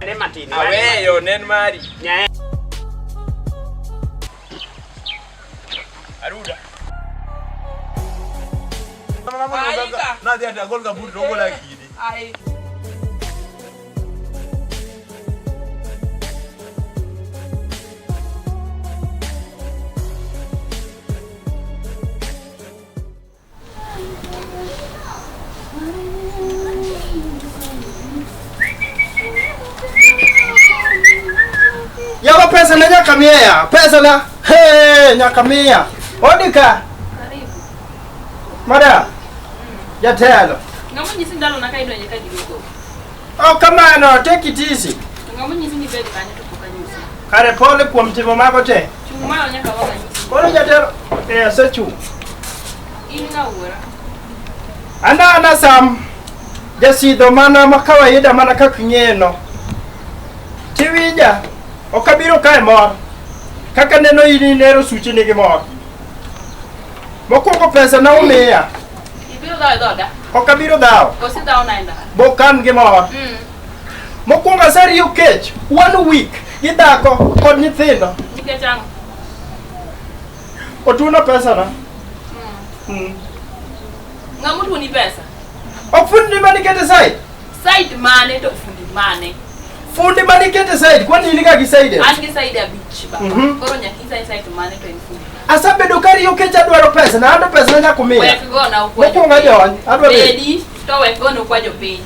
Ne matin. Aweyo nen mari. Nyae. Aruda. Nadhi ati agol gambut to ogola kidi. Ai. Yawa pesa na nyaka miya, pesa na. Hey, nyaka miya. Odika. Karibu. Madam. Jatelo. Ng'ama onyisi ndalo na ka idonjo ka ji go. Oh, kamano, take it easy. To ng'ama onyisi ni ibed kanyo to pok anyisi. Kare pole kuom timo mago te. Chung' malo nyaka wang' anyisi. Koro jatelo, eh, asechung'. In ng'a wuora? Ana ana sam. Jasidho mana ma kawaida mana kaka ing'eyo. Tiwinja, ok abiro kae mor. Kaka neno in inero suchi nigi mor. Mokwongo pesa na umiya, Ibiro dhawo e dhoda? ok abiro dhawo. Koso idhawo na e ndara? Bokan gi mor. Mokwongo aseriyo kech one week gi dhako kod nyithindo. Nikech ang'o? Otuno pesa na. Ng'ama otuoni pesa? Ok fundi manikete side. Side mane to fundi mane? Fundi manikete side, kwani in ga gi side? An gi side abich ba. Mhm. Koro nyaka inyisa ni side mane to en fundi. Asebedo kariyo kech adwaro pesa na ando pesa na nyaka umiya. Wek gona ukwajo. Mokwongo ajony, adwa bedo. Bedi to wek gona ukwajo piny.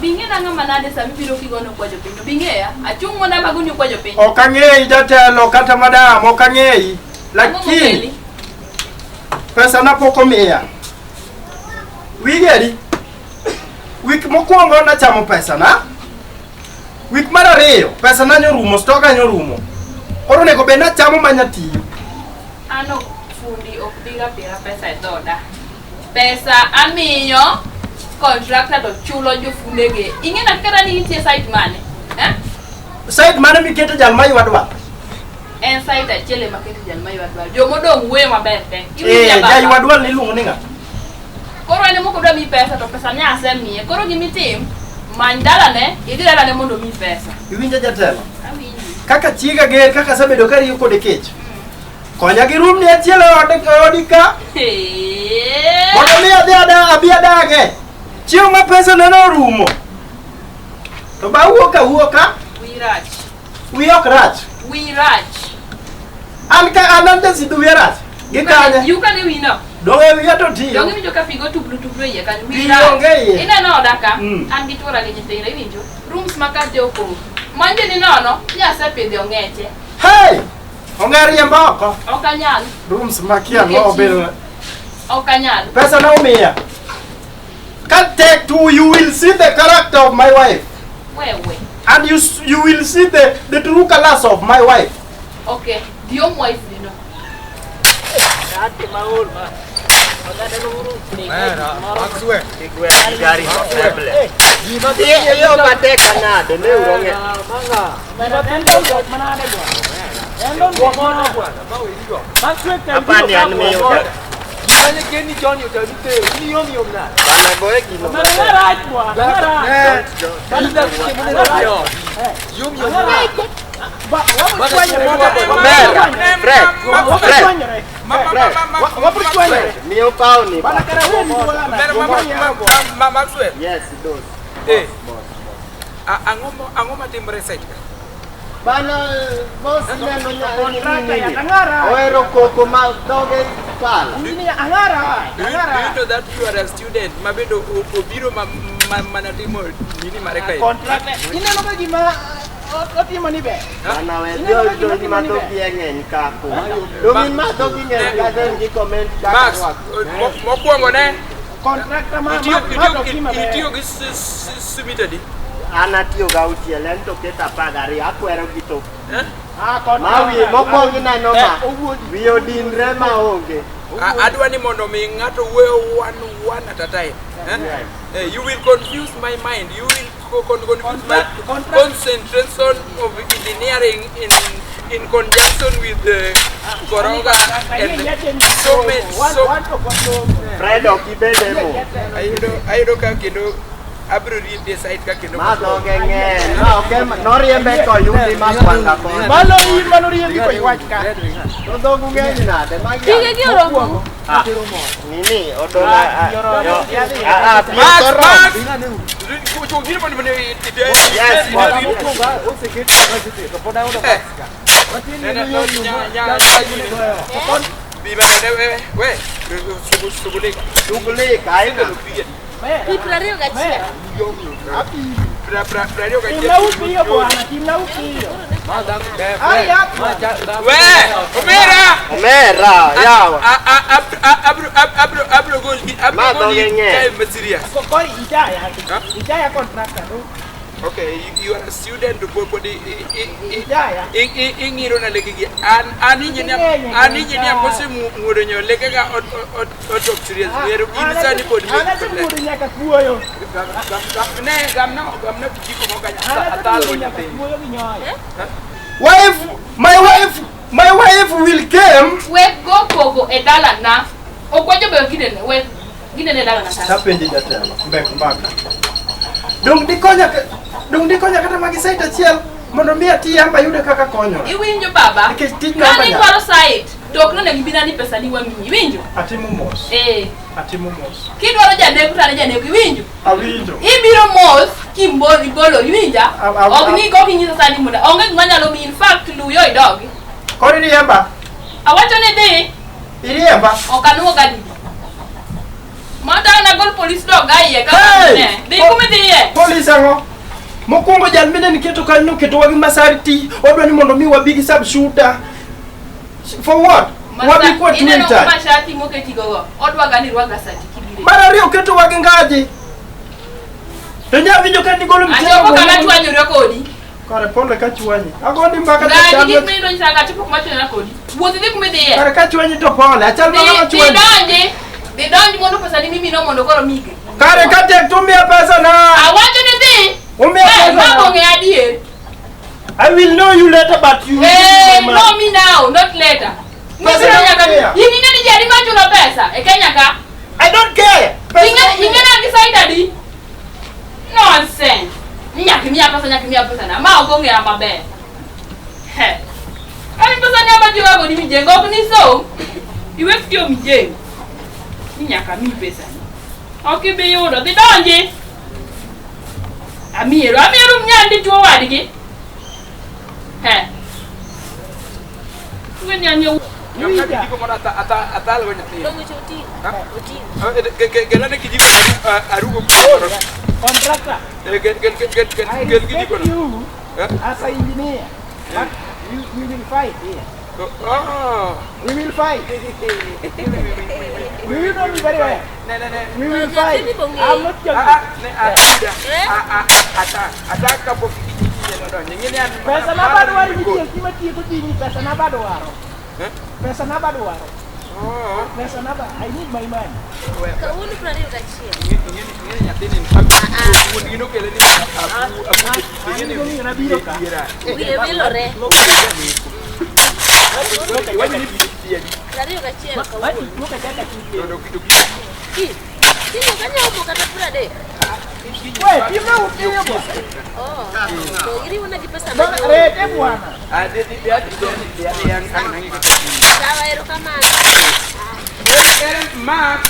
Bing'e nang'o manade sama ibiro kigono ukwajo piny? To bing'eya? Achung' mondo amagoni ukwajo piny. Ok ang'eyi jatelo kata madam, ok ang'eyi. Ang'o Lakini mokeli? pesa na pok omiya. Wigeri. Wik mokwongo nachamo pesa na. Wik mar ariyo pesa na nyorumo, stoka nyorumo. Koro onego bed nachamo manyatiyo. An ok fundi ok biga pira pesa e dhoda. Pesa amiyo contractor to chulo jofundege. Ing'e na kata ni nitie site mane? Eh? Side mane mikete jal ma ywa dwal? En site achiel ema keto jal ma ywa dwal. Jomodong' wuoyo maber te. Iwinja Eh, baba? jaywa dwal ni iluongo ni ng'a? Koro en ema ok odwa miyi pesa to pesa ne asemiye. Koro gimitim, many dalane, idhi dalane mondo omiyi pesa. Iwinjo jatelo? Awinji. Kaka chiega ger, kaka asebedo kariyo kode kech. Konya gi room ni achiel e ode e odi ka. Hey. Mondo mi adhi ada abi adage. Chieng' ma pesa ne orumo. To ba wuok awuoka, Wiyi rach. wiya ok rach. Wiyi rach. An ka an an jasidho wiya rach. Gi kanye? Yuka ne wino. Donge wiya to tiyo. Donge iwinjo ka pi go tublu tublu e iye kanyo. Pi Wiyi rach. onge e iye. Ineno oda ka, Mm. an gi chuora gi nyithindo, iwinjo? Rooms ma ka te opong'. Manje ni nono, ni asepidho ong'eche. Hey! Ong'er riembo oko. Ok anyal, Rooms makia ang'o obedo. ok anyal. Pesa na umiya. Ka tek to you will see the character of my wife. Wewe. And you will see the true colors of my wife. Okay, dhi om wife ni no. Gari feble. Iyo matek nade ne uronge. Apani an miyo. Bana goye gino matek. Omera, Fred, Fred, Fred, miyo pauni. Maxwell. Yes, those. Eh. Boss, boss. Ang'o matimore site ka? Bana boss neno nini. Ohero koko ma dhoge pala. Do you know that you are a student ma bende obiro mana timo nini mare kae? Ineno ka gima otimo ni ber. Bana we dho ma dhogi ng'eny ka ko. Domin ma dhogi ng'eny ka then gi comment kaka Max, rwak. mokwongo ne Contractor ma ma to gima ber. itiyo gi simiti adi? An atiyo ga auchiel en to keto apar gariyo akwero gi to. Eh? Ah, Ma contractor. wi mokwongo ineno ma wiye odinre ma onge. Adwa ni mondo mi ng'ato wuoyo one at a time. Eh? Yes. You will confuse my mind. You will confuse my concentration of engineering in conjunction with the Koroga and so many. So Fred ok ibed e mo. ayudo ka kendo Abro riembi e site ka kendo. Ma dhoge ng'eny. Ma ok em noriembe koyudi ma kwanga koni. Malo in mano riembi koywach ka. To dhogu ng'eny nade? Magi Pige gi oromo. Ah, nini odong' a- a- yo- ah, ah, pi Max, ok oromo. Max! Chuk gino mondo mondo Yes, boss. Eh. Ne, ne, no, nya, nya, nya, Bi ba ne we we sugulika. Shughulika, haina. Pi 21. Pra pra pra rio Timna upiyo bwana, timna upiyo. Hurry up. We, Omera. Omera, yawa. Abro abro abro gol abro Ma gol dhoge ng'eny. time serious. Kori ijaya. Huh? Ijaya contractor. No? Okay, you are a student pod Ijaya. ing'iro na lekegi an engineer an engineer mosemuodo nyo lekega out of serious ero in sani pod An asemuodo nyaka kuoyo. ne gamna gamna kijiko moko An athalo asemuodo nyaka nyithindo. kuoyo gi nyoyo. Wife, my wife will come. Wek go koko e dalana. Ok wajobeyo ginene, wek ginene e dalana sasa. Tapenji jatelo, mbek mbaka. Dong dikonya, dong dikonya kata magi site achiel mondo mi ati amba yude kaka konyora. Iwinjo baba? Nikech tij namba Kane nyaka. idwaro site, to ok nonego ibina ni pesa ni wamiyi. Iwinjo? Atimo mos, Eh. atimo mos. Kidwaro janeko to an e janeko, iwinjo? Awinjo. Ibiro mos kimbol ibolo, iwinja? A- Ok ni kok inyisa sani mondo onge gima nyalo miyi. In fact, luyo idogi. Koro iriemba, Awacho ni dhi, iriemba. ok anuo ga didi. Mata an agol polis dog a iye ka Hey! ne. Dhi kuma idhiye. Polis ang'o? Mokwongo jal mine niketo kanyo noketowa gi masarti, odwa ni mondo mi wabi gi sub shooter. For what? Wabi kwa Ineno Twitter. mashati moketigo go. Odwa ga ni irwak sati kibire. Mar ariyo oketowa gi ngaji. To nya winjo ka nigolo mchele. Achopo kama chwanyore kodi. Kare pole ka chwanyi. Agoni mbaka to Ngaji chal gik minidonjo sanga achopo kuma chwanyora kodi. Wuoth idhi kuma idhiye. Kare ka chwanyi to pole, achal mana Dhi machwanyi. donji. Dhi donji mondo pesa ni mimi no mondo koro migi. Kare ka tek to umiya pesa na. Awacho ni dhi. Umiya Eh, pesa ma na. bong'e adier. I will know you later but you will Eh, give me my know money. me now, not later. Pesa Nibiro nyaka umiya. in ing'e ni ji adi machulo pesa e Kenya ka? I don't care. Pesa Ing'e ing'e ni an gi site adi? Nonsense. Ni nyaka imiya pesa, nyaka imiya pesa na. Ma ok ong'eya maber. He. Kani pesa ni aba tiyoga kodi mijengo ok ni som. Iwek tiyo mijengo. Ni nyaka miyi pesa ni. Ok ibi yudo, dhi donji. Amiero, amiero mnyandi tuo wadgi. He. Ing'e ni an yawu- Gamna kijiko moro athal go nyathino. Dongo cha oting'o. Ha? Oting'o. Kelane kijiko arugo moro. Contractor. Kel kel kel kel kel I kel kijiko respect no. you Eh? as an engineer. But we will fight here. Oh. We will fight. We will know me very well. Ne ne ne. We will fight. I'm not Ah, ah, joking. ne ah, Eh? ah, ah, ata ata kapok inyalo donjo. Ing'e ni an Pesa na badwaro nitie gima tieko tijni, pesa na badwaro. Eh? Pesa na badwaro. Oh. Pesa na ba I need my money. Kawuono 21. Ing'e ni nyathini wuon gi nokele ni abu abu ing'e ni An gi nabiro ka. diera. Wiye wilore. Iwacho ni pi adi? 21 Mati kawuono. tuo kachaka tije. To to Ki. Tinde ok anyal omo kata 30. We, timna upiyo bwana. Oh. To iriwona gi pesa Dog- mayom. Rete bwana. ah de de de de de an an an Sawa, erokamano. Mark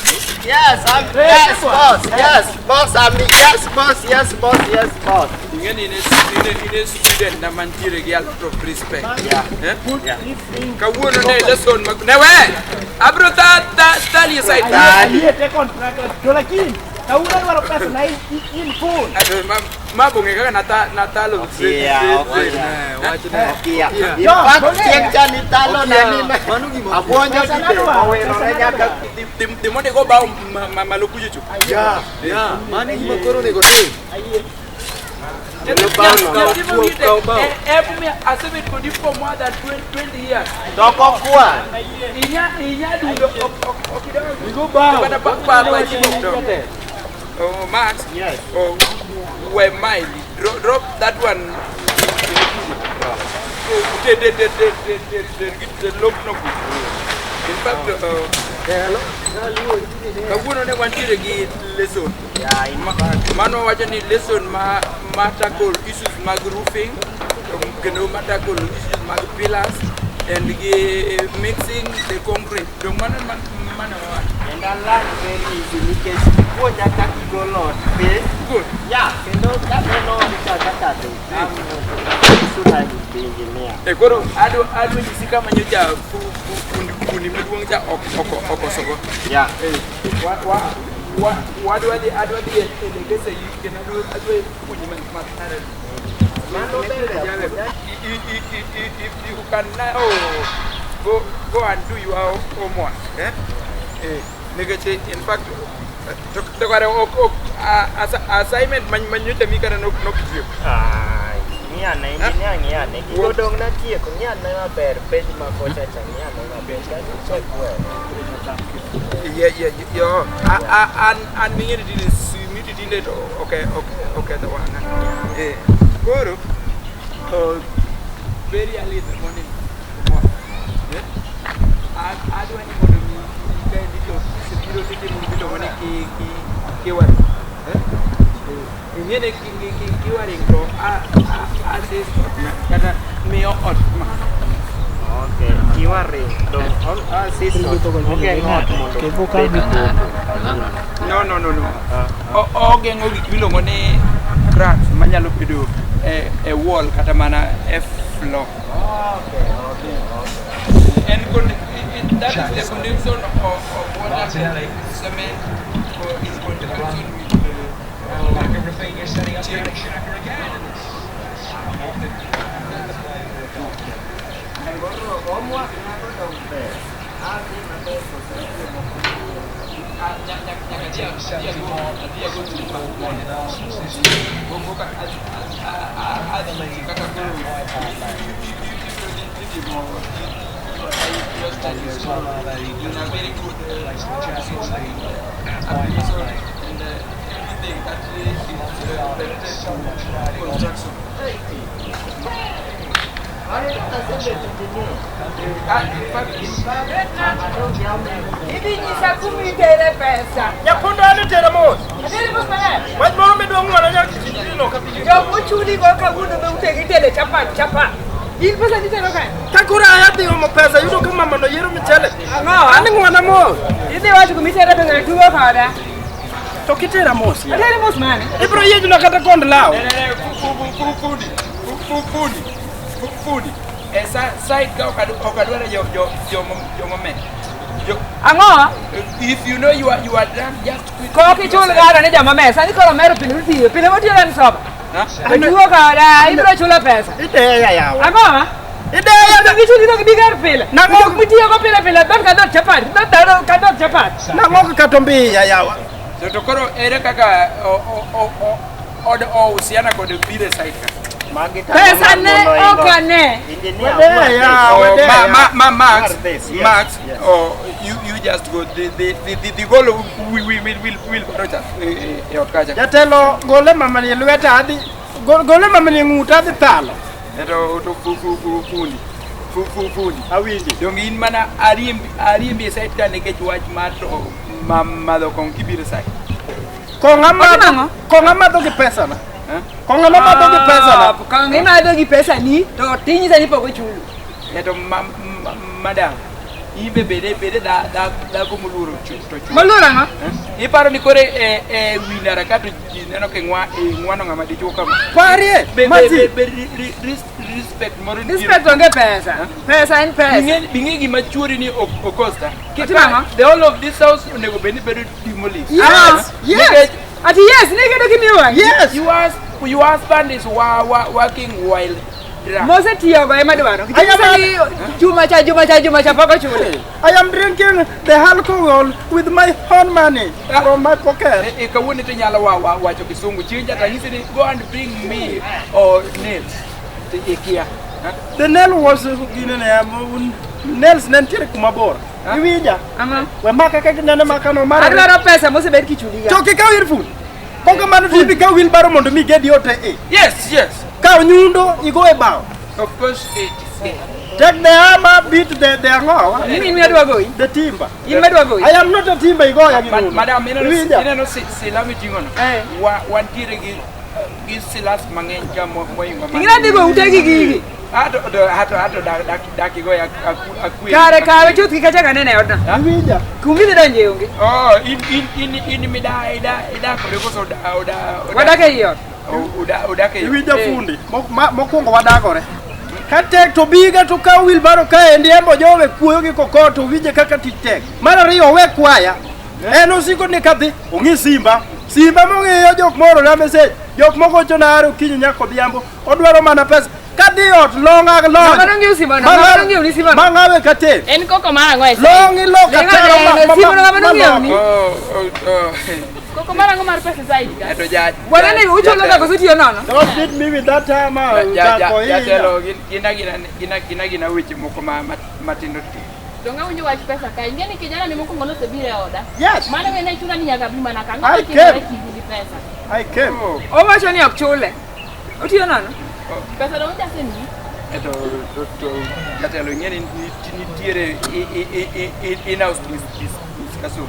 Yes, I'm, yes, boss. Yes, boss. I'm, yes, boss. Yes, boss. Yes, boss. ing'e ni in a student na mantiere gi a lot of respect. Yeah. Eh? Yeah. Kawuono ne lesson mag ne we abro ta ta tali side. Ayie te contractor. To lakini kawuono adwaro pesa na in full. Ado ma bong'e kaka nata natalo Yeah, okay. Okia. In Yo, fact, bong'e. chieng' cha nitalo na ni abuonjo Pesa ji be nadwaro, owinore pesa nyaka nadwaro. Dhi mondo igo bao malo kucho cho. Ya, ya, mano e gima koro onego tim. Ayie. Emomiyo asebet kodi for more than 20 years. to ok okwan. Inya inya dundo ok ok ok idongo. Igo bao. Kata pa pa pa ji ok dongo. Oh, Max. Yes. Oh, we mile. Drop, drop that one. De de de de de de de de look no good. In fact, Kawuono ne wantiere gi lesson. Mano wacho ni lesson ma ma tackle issues mag roofing kendo ma tackle issues mag pillars and gi mixing the concrete. To mano mano wacho. And I learn very easy nikech ipuonja kaka igolo ot piny. Good. Yeah, kendo kaneno ot kaka dhi. Soon I will be engineer. E koro adwa adwa nyisi kama nyocha fundi maduong' cha ok ok okosogo. Yeah. Eh, wa wa wa wadwa dhi adwa dhi e legese yi kendo adwa adwa puonji makare. Mano ber. If you can now go go and do your homework. Eh? Eh, nikech in fact to kare ok ok assignment manyocha mi kare nok nok tiyo. Ai, ng'iyane engineer ng'iyane. Gigo dong' natieko, ng'iyane maber page ma kocha cha ng'iyane maber. Kasto check well. Yeah, yeah, yo. An an ming'e tinde simiti tinde to okay okay oketho wang'a. Eh, koro to very early in the morning tomorrow. Eh? Adwa ni mondo mi ikaendi to kisebiro titimo gimiluongo ni ki ki kiwaring. Eh? Ing'e ni ki kiwaring to assist ot ma kata miyo ot ma. Okay, kiwaring dong' assist ot ogeng'o ot mondo obed No, no, no, no. Ogeng'o gik miluongo ni cracks manyalo bedo e e wall kata mana e floor. Okay, okay, okay. And that is the condition of water and cement in conjunction with Koro homework mago dong' ber. Adhi maber koso Idhi nyisa kuma itere pesa. Nyapondo an tera mos. Ateri mos maler. Wach moro midwa ng'uono nyaka kichitino ka piny. Jok mochuli go kawuono be utegi itede chapat chapat. In pesa nitero kae? Ka koro aya dhi omo pesa yudo ka mama no yiero michele. Ang'o? An ng'uona mos. Idhi wacho kuma itere pesa to tugo koda. To kitera mos. ya. Ateri mos mane? Ibro yiejna kata kond law. Fundi, fundi. E side ka ok adwar jomomer. Ang'o? If you know you are drunk, just quit. Kok ichul garo ne joma mer. Sani koro omero pile otiyo. Pile motiyo en soba. To tugo koda, ibro chulo pesa. Ideya yawa. Ang'o? Ideya To gichuli to gibi gar pile. Nang'o? Jok mitiyogo pile pile dhoot ka dhoot chapat. Dhoot ka dhoot chapat. Nang'o kata mbiya yawa. To koro ere kaka od ohusiana kod biro e side ka? Magi to Pesa ne ok ane. Engineer, Wedeya, who are Oh, this? wedeya. ma, Max, Who are this? Yes, Max, yes. oh, you just go. The goal will rocha e ot kacha. Jatelo gole mama ni e lweta adhi gole mama ni e ng'uta adhi thalo. To to fu fu fu fundi. Fu fu fundi. Awinji. Dong in mana ariembi e side ka nikech wach mar to ma madho kong'o kibiro e side. Kong'o amadho Otimo ang'o? kong'o amadho gi pesa na. Eh? Kong'o amadho gi pesa na. Kong'o imadho gi pesa ni to tinyisa ni pok ochulo. E to madam, in be bede bede da da dhako moluoro to chulo. Moluoro ang'o? Eh? Iparo ni koro e e wi ndara ka to ji neno ka ing'wano ng'ama dichuo kama. Parie. Be be Mati. be, be respect moro nitiere. Respect onge pesa. Pesa en pesa. Bing'e gima chuori ni okosta. Otimo ang'o? The whole of this house onego bed ni bedo demolished. Yes. Yes. Nikech Ati yes, ne kedo gimiyo wang'i. Yes. your husband is working while drunk. Mosetiyogo ema dwaro. Tinyisa ni juma cha juma cha juma cha pok ochule. I am drinking the alcohol with my own money from my pocket. E kawuono to inyalo wacho kisungu. Chieng' cha tanyisi ni go and bring me or nails. To ikia. The nail was gine ne nails ne nitiere kuma bor. Iwinja? Ang'o? We maka kaka nene maka no mara. Adwaro pesa mosebed kichuliga. To kikaw ir fundi. Kok kamano to ibi kaw wheelbarrow mondo mi igedi ot e. Yes, yes. Kaw nyundo igo e bao. Of course it Take the hammer, beat the ang'owa. In in madwa goyi. The timber. In madwa goyi. I am not a timber igoya gi nyundo. Madam, ineno Iwinja? ineno sila miting'o no. Eh. Wantiere gi silas mang'eny ka moingo ma. Ing'e dhi go ute gi gigi. Ato to ato ato dak dak dak igoya akwe. Kare kawe chuth kik achak anene e odno. Iwinja? Kuma idhi donje onge. Oh, in in mida ida ida kode koso oda oda. Wadak ei ot. Oda odak e. Iwinja fundi? Mokwongo wadagore. Ka tek to biga to kaw wheelbarrow kaendi embo jowe kuoyo gi kokoto winje kaka tich tek. Mar ariyo owe kwaya. En osiko ni kadhi ong'i simba. Simba mong'iyo jok moro na message. Jok moko na are okinyi nyaka odhiambo. Odwaro mana pesa. Kadhi ot longa Ng'ama lony. nong'iewo simano? Ng'ama nong'iewo ni simano? Mang'awe kater. En koko mar ang'o e side? Long ilok Ling'ane, ataro simano ng'ama nong'iewo ni? Oh, oh, oh. Koko mar ang'o mar pesa side ka? Eto ja. Bwana ni uchulo ga koso tiyo nono? Don't beat me with that hammer. Uchako hinya. Jatelo gina gina gina gina gina weche moko ma matindo tindo. Donge awinjo wach pesa ka. Ing'e ni kijana ni mokwongo nosebiro e oda. Yes. Mano bende chuna ni nyaka bi mana ka. I Ang'o matimore came. kindu gi pesa? I came. Oh, Owacho ni ok chule. Otiyo nono? Pesa dong jasemiyi. eto to jatelo ing'e ni nitiere in-house discussion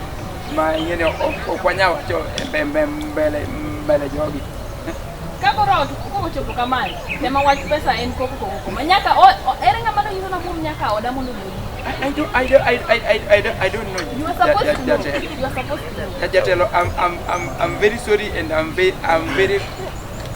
ma ing'e ni ok wanyal wacho e mbele mbele jogi. Ka koro ot kochopo kamae, tema wach pesa en koko koko koma. Nyaka ere ng'ama nonyiso na kuom nyaka oda mondo obi. I don't I don't I I I don't I don't know. You are supposed to know. You are supposed to know. Jatelo, I'm very sorry and I'm very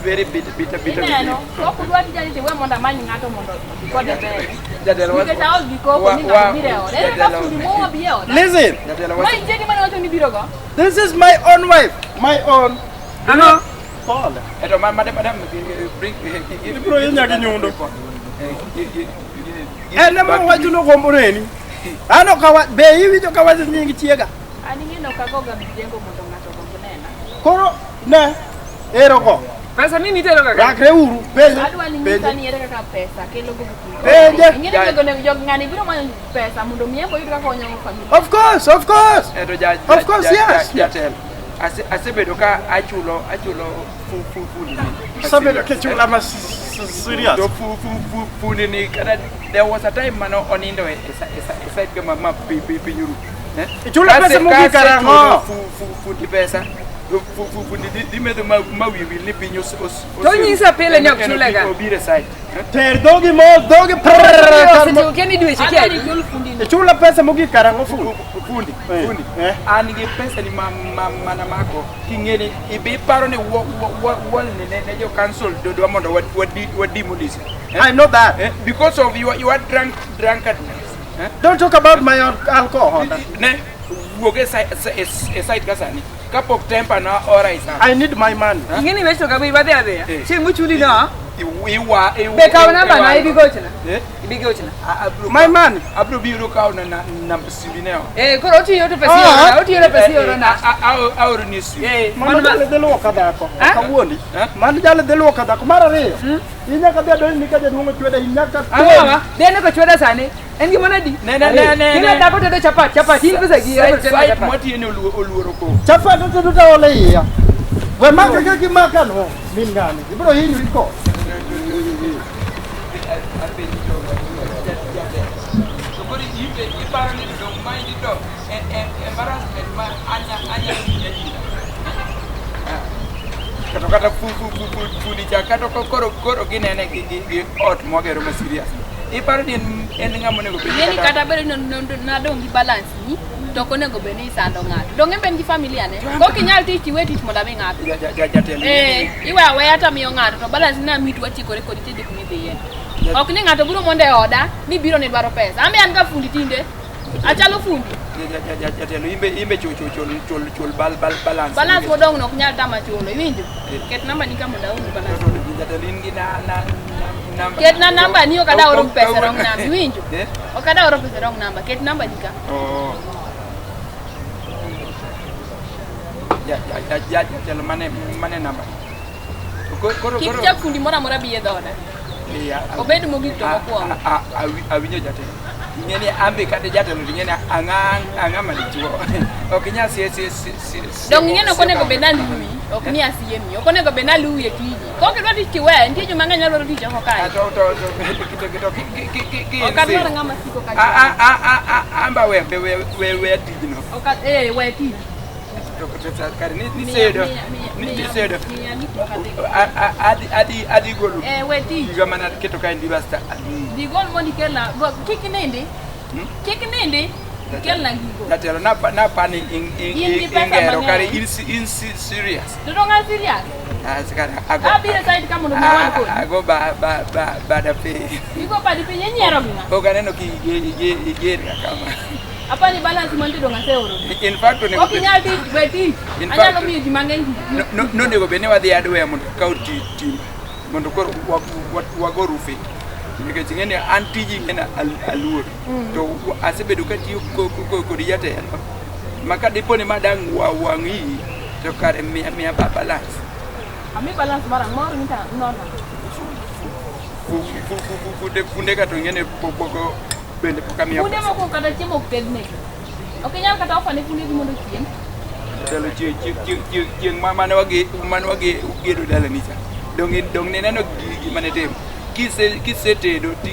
very bitter bitter bitter. Ineno, ok udwa tija ni tiwe mondo amany ng'ato mondo odhi kode mbele. Jatelo Nikech aol gi koko ni ng'ato biro e oda. Ere kaka fundi mowa bi e oda? Listen. Jatelo Ma nitie gima ne wacho ni biro go? This is my own wife. My own. Ang'o? Pole. Eto madam madam bring Ibiro hinya gi nyundo. En ema owacho ni ogombo neni. An ok awa be iwinjo ka awacho nying chiega. An ing'e ni ok agoga mijengo mondo ng'ato ogomb nena. Koro ne ero go. Pesa mimi itero kaka? Rakre uru. Penje. Adwa ni nyisa ni ere kaka pesa kelo gogo kinde. Penje. Ing'e ni jogo onego jog ng'ani biro manyo pesa mondo mi embo oyud kaka onyango familia. Of course, of course. Eto ja Of course, yes. Jatelo. Asebedo ka achulo fundi ni. Asebedo kichula ma serious. To fundi ni kata there was a time mane onindo e side kama ma pinyuru. Ichula pesa mogik karang'o? Fundi pesa. Fundi dhi metho ma wiye wil ni piny To nyisa pile ni ok chule ga. Obiro e side. Ter dhogi mos, dhogi prrrr. Osetieko kia ni dweche kia Adwa ni ichul fundi ni. Ichula pesa mogik karang'o fundi? Fundi, fundi. An gi pesa ni mana mako king'e ni ibi paro ni wall ni ne jo council dwa mondo wademolish. I know that. Because of your drunkenness. Don't talk about my alcohol. Ne wuog e side ka sani. Kapok temper na ora isa. I need my money. Ing'e ni weche to kago ibadhi adhiya. Chieng' mochuli no. Iwa Be kaw namba na ibi gochna. Ibi gochna. My money. Abro biro kaw na namba simbi ne. Eh koro otiyo to pesa ioro. Otiyo to pesa ioro na. Aoro ni simu. Eh mano jalo dhi luoka dhako. Ok awuondi. Mano jalo dhi luoka dhako. Mar ariyo. In nyaka dhi adonj ni ka jaduong' ochweda in nyaka Ang'o? Dene kochweda sani. En gima nadi? Ne ne ne ne. Gima dhako tedo chapat, chapat in pesa gi ero tedo chapat. Mwatiye ni oluoro ko. Chapat otedo to ole iya. We maka kaka gimaka no. Min ng'ani. Ibiro hinyori ko. To koro ipe iparo ni dong mind to embarrassment ma anya anya anya. Kata kata fundi cha kata koro koro ginene gi ot mwagero ma serious. Iparo ni en ng'ama onego bed Ing'e ni kata bedo ni nadong' gi balance ni to ok onego bed ni isando ng'ato. Donge en gi familia ne? Kok inyal tich iwe tich mondo ami ng'ato. Jatelo. Eh, iwe aweya to amiyo ng'ato to balance ni ami to watiekore kodi tidhi kuma idhiye. Ok ni ng'ato biro mondo e oda ni biro ni dwaro pesa. An be an ga fundi tinde. Achalo fundi. Jatelo imbe chul chul chul balance. Balance modong' no ok nyal tama chulo. Iwinjo? Ket namba ni ka mondo aorni balance. Jatelo in gi na namba. Ket na namba ni ok ada oro pesa wrong number. Iwinjo? Ok ada oro pesa wrong number. Ket namba ni ka. Oh. Jatelo mane namba. Kik chak fundi moro amora bi e dhoda. Obed mogik to mokwongo. Awinjo jatelo. Ing'eni ambe kata jatelo to ing'eni ang'a ang'a madichuo. Ok inyal sie sie sie sie. Dong ing'e ni ok onego bed naluwi, ok ni asiemi, ok onego bed naluwi e tiji. Kok idwa tich tiwe, nitie joma ng'eny madwaro tich oko kae. To to to to to ki ki ki ki. Ok adwar ng'ama siko ka A a a a a amba we we we we tijno. Ok eh we tich. To to kare ni ni sedo. Ni sedo. Miya gik moko adhi. Adhi adhi adhi golo. Eh we tich. Giga mana keto ka endi basta. Adhi. Dhi gol mondo ikelna, kik nindi. Kik nindi, ikelna gigo. Jatelo napani In gi pesa ingero kare mang'eny. in serious. To dong' an serious. Ah, kare ago. Abiro e side ka mondo mi wan kodi. Ago ba ba ba bada piny. Igo badi piny inyiero gi ng'a? Pok aneno ki iger kama. Apani balance mantie dong' aseoro. In fact onego Ok inyal tich, we tich. In Anyalo fact- miyo ji mang'eny tich. nonego bed ni wadhi adweya mondo kaw timba mondo koro wago rufe nikech ing'e ni an tiji ing'e ni aluor to asebedo katiyo kod jatelo ma ka dipo ni ma dang' wang' iyi to kare miya miya ba balance. Ami balance mara moro ni ta nono. Funde funde ka to ing'e ni pok bende pok amiya Funde moko kata chiemo ok tednegi. Ok inyal kata offer ne fundegi mondo ochiem. Jatelo chieng' mane wagedo dalani cha dong dong nineno gima ne timo kisetedo to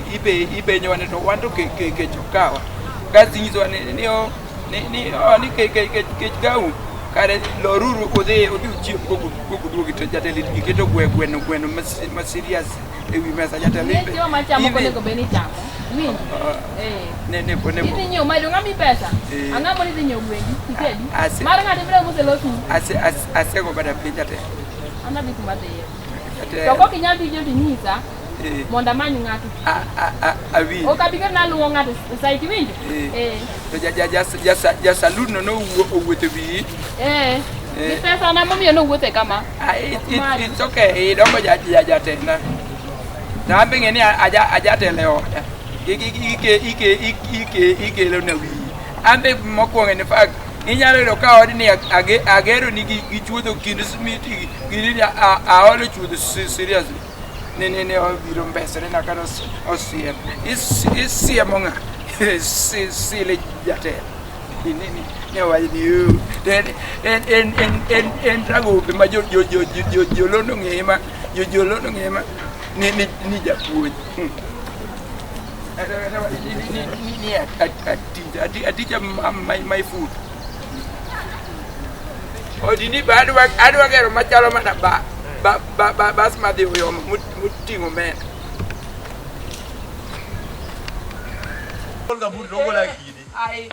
ipenjowa ni to wan to kech ok kawa kasto inyisowa ni o ni kech kau kare loruru udhi udhi uchiem kokuduogi to jatelo iketo gweno gweno ma serious ewi mesa jatelo Ing'e chiemo machamo ok onego bed ni ichamo. Iwinjo? Eh. ne ne ne Idhi nyiewo ma dong' amiyi pesa. Eh. Ang'o mondo idhi nyiewo gwendi itedi. Ase- Mar ng'ato ibiro moselosni. Asego bada piny jatelo. An adhi kuma adhiye. Jatelo. To kok inyal tijno to inyisa Eh. mondo amany ng'ato. Awinjo. Ok abi keto naluwo ng'ato e site iwinjo? Eh. Eh. To jasalun no nowuotho e wiyi. Eh. Eh. Gi pesa na momiyo nowuothe kama. Ah, it's okay, idongo jatenda. To an be ing'e ni ajatelo e oda. Ikelo na wiyi. An be mokwongo in fact inyalo yudo ka odni agero ni gi chuodho kind simiti gi nini aolo chuodho seriously. Ni ni ni obiro mbesore na kata osiem. Isiemo ng'a? Sile jatelo. Ni ni ni owach ni "Ooh." To en en en en en ragope ma jo jo jo jo jolondo ng'e ma jo jolondo ng'e ma ni ni ni japuonj. Ni ni atija atija my food. Odini be adwa adwa gero machalo mana ba ba ba ba bas madhi Uyoma moting'o omena. Gol gambut to ogola kidi. Ai.